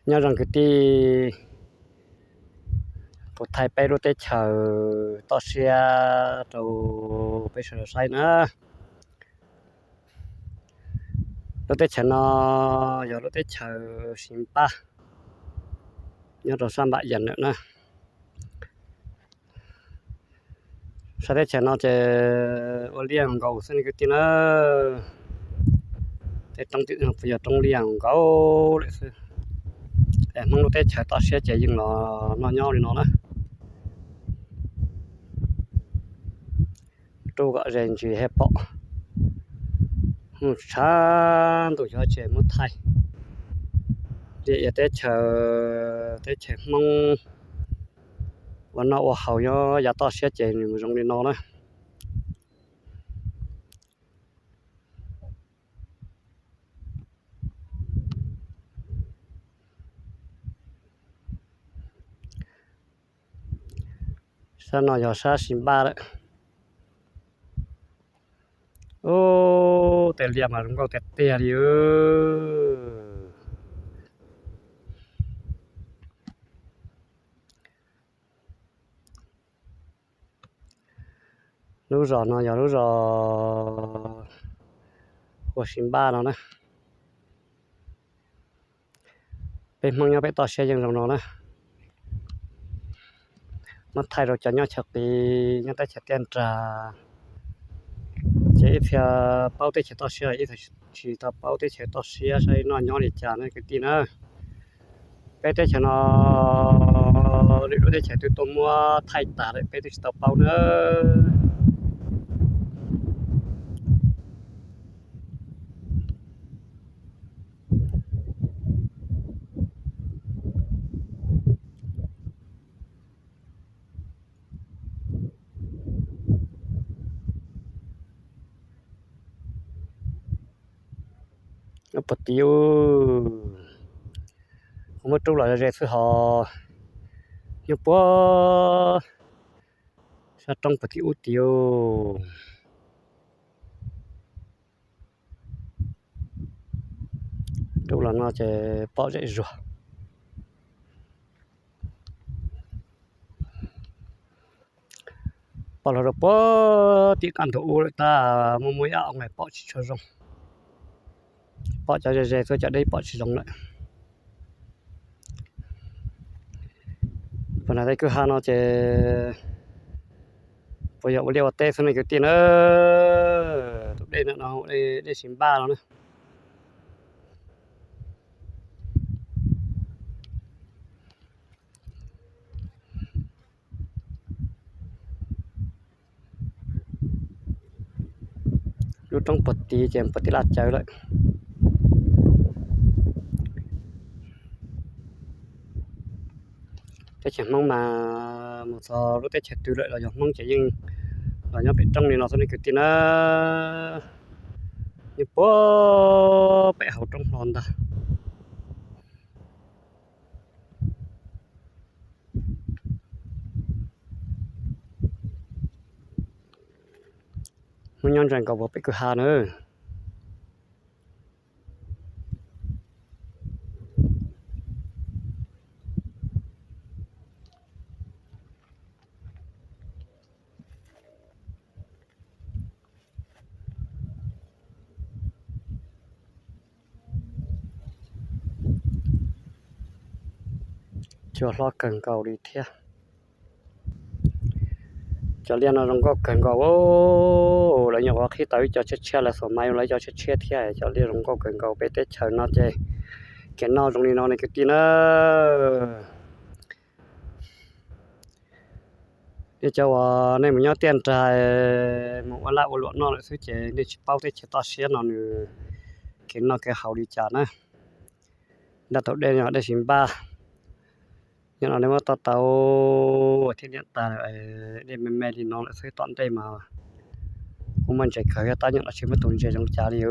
Nyob zoo kwv tij, kuv thaij peb lub teb chaws toj siab rau peb sawv daws saib na. Lub teb chaws no yog lub teb chaws Xiv Npaj, nyob rau sab Npam Yas Nawm na. Sab teb chaws no ces ua liaj nkaus xwb ne kwv tij na. Tej roob tim no puas yog roob liaj nkaus lawm xwb. Es Hmoob lub teb chaws toj siab ces yeej los noj nyob li no na. Rub kom ze ntsis thiaj pom. Mus tshav ntuj xyov tsis muab thaij. Liaj ia teb chaws, teb chaws Hmoob ua noj ua haus nyob yav toj siab ces nws mus zoo li no na. Sab no yog sab Xiv Npaj lawm. Ub, tej liaj mas zoo nkauj tiag tiag li. Lub zos no yog lub zos ua Xiv Npaj no na. Peb Hmoob nyob pem toj siab yeej zoo no na. Muab thaij rau cov nyob chaw qis nyob teb chaws tiaj nrag, ces ib txhia paub teb chaws toj siab, ib txhia tsis tau paub teb chaws toj siab saib noj nyob li cas na kwv tij na. Peb teb chaws no lwm lub teb chaws twb tuaj muab thaij tag lawm, peb twb tsis tau paub na. Puag tim, kuv muab rub los ze xwb hos, nyob puag sab roob puag tim ub tid. Rub los no ces pom zem zuag. Pom los rau puag tim qab ntug ub lawm tab muaj muaj ib ob oo pom tsis tshua zoo. Pom cov ze ze xwb, cov deb pom tsis zoo lawm. Puag nram tej kwj ha no ces puas yog ua liaj ua teb xwb ne kwv tij na. Tus dej no, dej Xiv Npaj no na. Lub roob puag tid ces puag tim laj cawv lawm. Teb chaws Hmoob mas mus txog lub teb chaws twg lawm los yog Hmoob ces yeej los nyob pem roob li no xwb ne kwv tij na. Nyob puag pem hauv roob hlo ntag. Hmoob nyob ntse nkaus puag pem kwj ha na. Cua hlob kawg nkaus li thiab. Cov liaj no zoo nkauj kawg nkaus. Lawv nyuam qhuav qhib tau ib co tshiab tshiab, lawv xuas maiv ua lawv ib co tshiab tshiab thiab. Cov liaj zoo nkauj kawg nkaus peb teb chaws no ces kev noj zoo li no ne kwv tij na. Nej cov uas nej mus nyob tiaj nrag mus ua laj ua luam noj lawm xwb ces nej tsis paub teb chaws toj siab no nws kev noj kev haus li cas na. Nraj taug dej no dej Xiv Npaj. Nyob no nej muab toj tau thiab niam tas, dej me me li no lawm xwb, tom ntej mas kuj muaj ntses kawg thiab tab nyuam los tsis muaj tus ntses zoo cas li.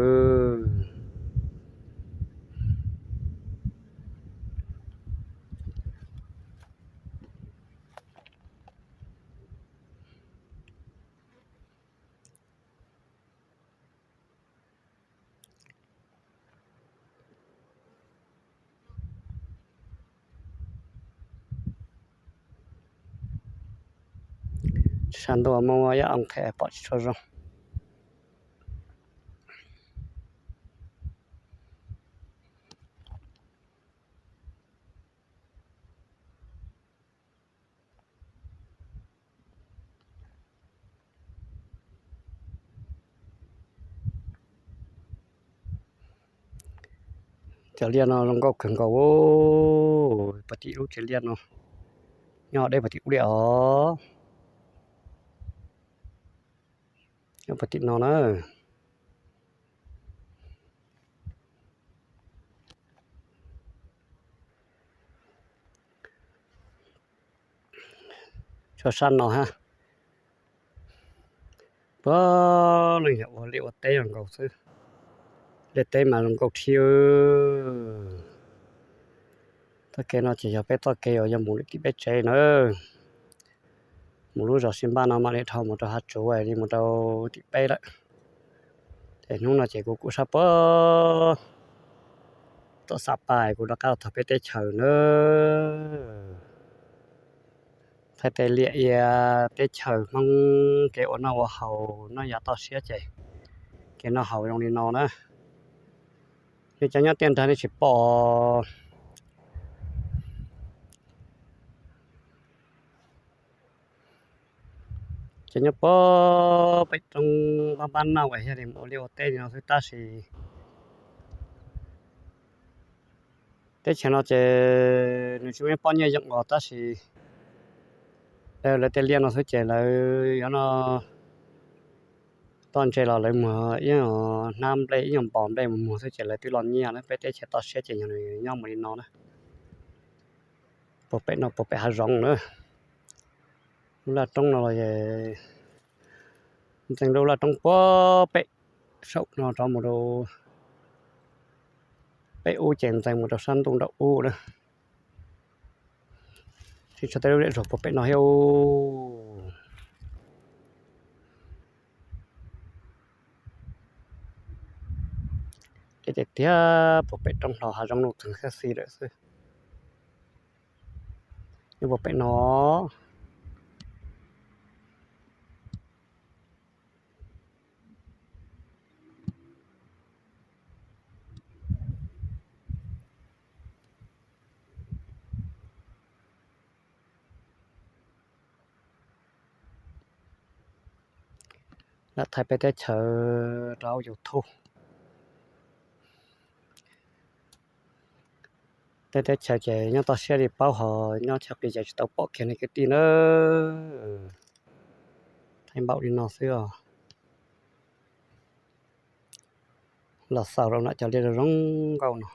Sab ntuj muaj ib oo qhe pom tsis tshua zoo. Cov liaj no zoo nkauj kawg nkaus. Puag tim lub tsev liaj no, nyob deb puag tim ub li os. Nyob puag tim no na. Tsuas sab no hab. Puag leej yog ua liaj ua teb zoo nkaus xwb. Liaj teb mas zoo nkauj thiab. Txoj kev no ces yog peb txoj kev uas yog mus lawm tim peb tsev na. Mus lub zos Xib Npaj no mam li dhau mus rau Hav Tsuv li mus rau tim peb lawm. Ces hnub no ces kuv kuj sab puag tom Xab Paj kuv rov qab los txog peb teb chaws na. Thaij tej liaj ia teb chaws Hmoob kev ua noj ua haus noj yav toj siab ces kev noj haus zoo li no na. Nej cov nyob tiaj nrag nej tsis pom. Ces nyob puag pem roob npab npab naj uas yog li mus ua liaj ua teb li no xwb tab sis teb chaws no ces nws tsis muaj ib pob nyiaj yoom os tab sis lawv tej liaj no xwb ces lawv yuav no toj ntses los lawv muag ib hnab nplej ib nyuag npos nplej mus muag xwb ces lawv twb los nyiaj na. Peb teb chaws toj siab ces nws nyob mus li no na. Puag pem no puag pem hav zoov na. Lub laj roob no los ntxeev lub laj roob puag pem saum no rov mus rau pem ub ces ntxeev mus rau sab ntuj nraum ub na. Tsis tshua tej lub zej zog puag pem no thiab. Ces tiag tiag puag pem roob hlo hav zoov nuj txeeg xwb xwb lawm xwb. Nyob puag pem no. Lam thaij peb teb chaws rau hauv YouTube. Tej teb chaws ces nyob toj siab li paub hos nyob chaw qis ces tsis tau pom kiag nej kwv tij nawb. Thaij npaum li no xwb os. Los xaus rau nram cov liaj zoo nkauj no.